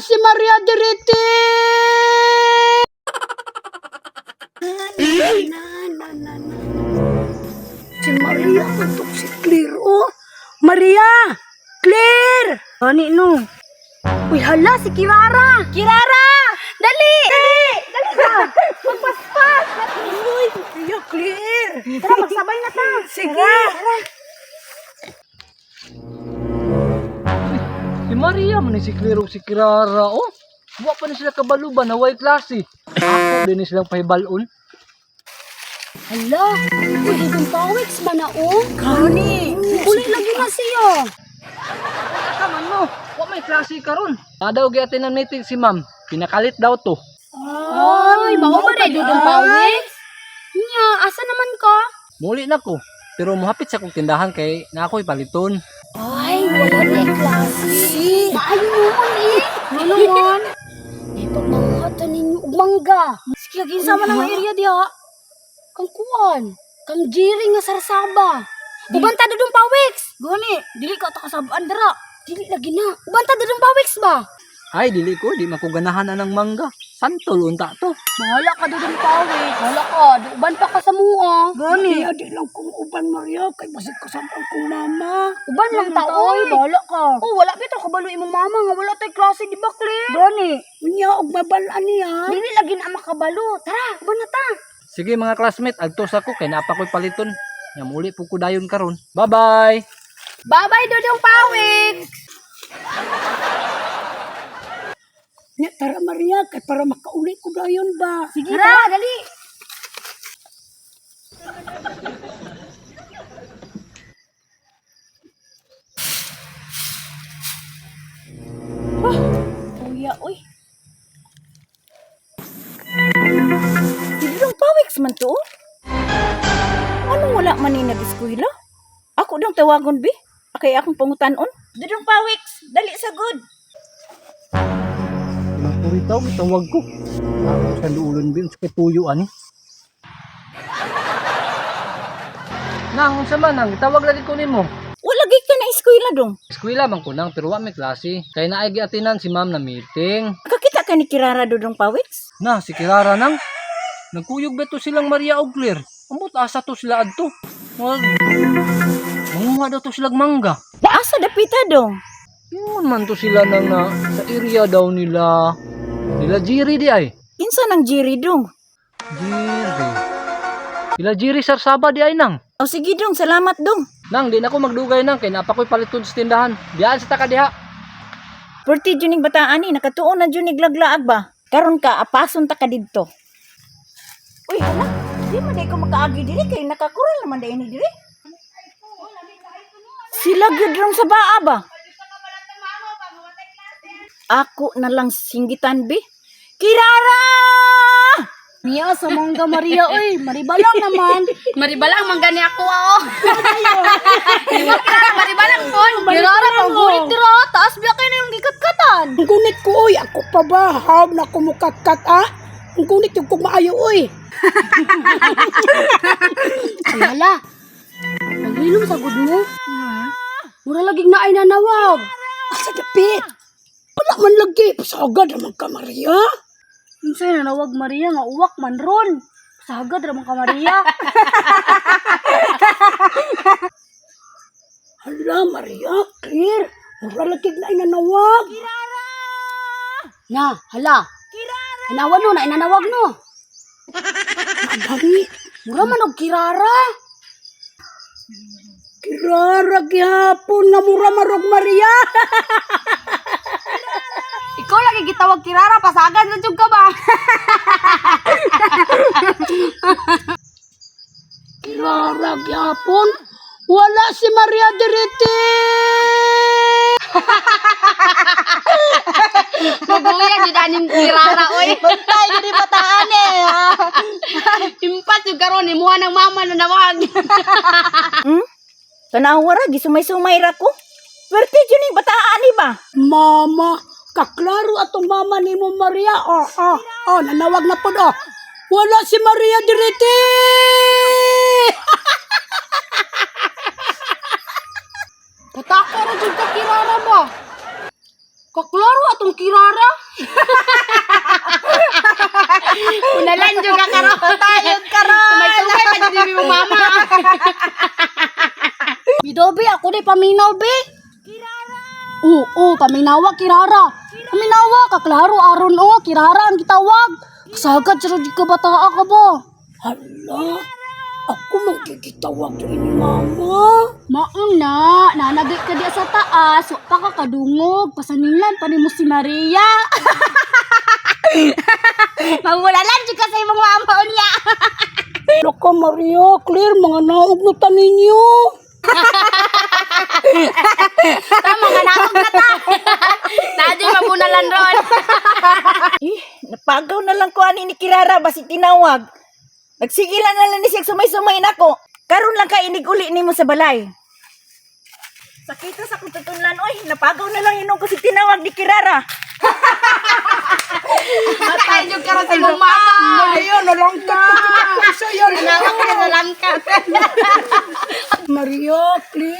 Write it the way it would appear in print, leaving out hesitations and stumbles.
si Maria diriti. Na, na, na, na. Si Maria katok si Claire, oh. Maria! Claire! Ani no. Uy, hala, si Kirara! Kirara! Dali! Dali! Dali ka! Magpaspas! Uy, Maria, Claire! Tara, magsabay na ta! Sige! Si Maria man ni si Claire ug si Kirara oh. Wa pa ni sila kabalo ba na way klase. Ako din ni silang pahibalon. Hala! Uy, higong pawiks ba na oh? Kani! Uli lagi na siya! Asa man mo? Wa may klase karon. Na daw giatinan meeting si ma'am. Pinakalit daw to. Ay, mao ba rin dudong pawiks? Nya, asa naman ka? Muli na ko. Pero muhapit sa kong tindahan kay na ako'y paliton. Ay, wala na klase. Maayo naman eh. Ano man? Eh, pagmanguhatan ninyo og mangga. Sige, kinsa man ang area diha. Kang kuan, kang jiri nga sarsaba. Uban ta dudong pawiks. Gani, dili ka ta kasabaan dira. Dili lagi na. Uban ta dudong pawiks ba? Ay, dili ko, di makuganahan anang mangga. Santol unta to. Bahala ka dudong pawiks. Bahala ka. Uban pa ka sa mua. Gani! Maria, di lang kong uban, Maria. Kay basig kasabaan kong mama. Uban lang ta, oy. Bahala ka. Oh, wala bitaw kabalo imong mama nga wala tay klase, di ba, Claire? Gani. Unya, og babalaan niya. Dili lagi na makabalo. Tara, uban na ta. Sige mga classmate, adto sa ko kay naa pa ko'y paliton. Nya muli po ko dayon karon. Bye-bye. Bye-bye, Dudong Pawiks! Nya, tara Maria, kay para makauli ko dayon ba. Sige, tara, dali! Kuya, uy. Si Dudong Pawiks man to. oh. Anong wala man ni nag-eskwela? Ako dong tawagon, bi. Akay akong pangutanon. Dudong Pawiks, dali sa good. Mapuritaw, tawag ko. Ako sa luulon bin, sa tuyo ani. Nang, unsa man nang tawag lagi ko nimo. Wala gid ka na eskwela dong. Eskwela man ko nang pero wa may klase. Kay naay giatinan si ma'am na meeting. Kakita ka ni Kirara, Dudong Pawiks? Na si Kirara nang nagkuyog ba to silang Maria og Claire? Ambot asa to sila adto. Wag. Manguha daw to silang mangga. Asa dapita dong? Ingon man to sila nang na, sa area daw nila. Nila Jiri di ay. Kinsa nang Jerry dong? Jiri. Ila Jiri Sarsaba di ay nang. O sige dong, salamat dong. Nang di na ko magdugay nang kay napa ko'y paliton sa tindahan. Diyan sa taka diha. Perti juning bataan ni nakatuon na juning laglaag ba? Karon ka apason ta ka didto. Uy, hala. Di man day ko makaagi diri kay nakakural naman day ni diri. Sila gyud rong sa baa ba? Ako na lang singgitan bi. Kirara! Niya, sa mangga Maria, oy. Maribalang naman. Maribalang man gani ako oh. Di ba Kirara, maribalang pon. Kirara, pang gunit dira. Taas biya kayo na yung gikatkatan. Ang gunit ko, oy. Ako pa ba? How na kumukatkat, ah? Ang gunit yung kung maayo, oy. Ay, hala. Paghilom sa good mo. Mura laging na ay nanawag. Asa dapit? Wala man lagi. Pasagad naman ka, Maria. Unsay nanawag Maria nga uwak man ron. Sagad ra man ka Maria. Hala, Maria. Clear. Mura lagi na inanawag. Na, hala. Kirara. Nanawan no, na inanawag no. Agani. Mura man og Kirara. Kirara gihapon na mura marog, Maria. Ikaw lagi gitawag Kirara, pasagad na jud ka ba? Kirara gihapon. Wala si Maria diriti. Maguya jud aning Kirara oy. Bantay gid bataan eh. Impat jud karon imuha ng mama na nawag. Hmm? Tanawa ra gisumay-sumay ra ko. Perti juning bataan ni ba? Mama, kaklaro atong mama ni mo Maria. Oh, oh, oh, nanawag na pod oh. Wala si Maria diriti. Katako ra jud ka Kirara ba? Kaklaro atong kirara. Unalan juga karon. Tayod karon. Tumay-tumay pa jud mo mama. Bidobe, ako di paminaw be. Kirara. Oo, paminawa kirara. Paminawa kaklaro aron o kirara ang gitawag. Kasagad sa di ka bataa ka ba? Hala, ako man gitawag sa inyong mama. Maong na, nanagay ka diya sa taas, wa pa ka kadungog, pasaningan pa nimo si Maria. Mawulalan jud ka sa imong mama unya. Laka Maria, Claire, mga naog na ta ninyo. Tama nga naog na ta. Nadi mabunalan ron. Eh, napagaw na lang ko ani ni Kirara basi tinawag. Nagsigilan na lang ni siya sumay-sumay nako. Karon lang ka inig uli nimo sa balay. Sakita sa kong tutunlan oy, napagaw na lang inog ko si tinawag ni Kirara. Matayin jud karon sa imong mama. Maria, nalangkat ko kita ko sa yan. Nawag ka na langkat. Maria, Claire,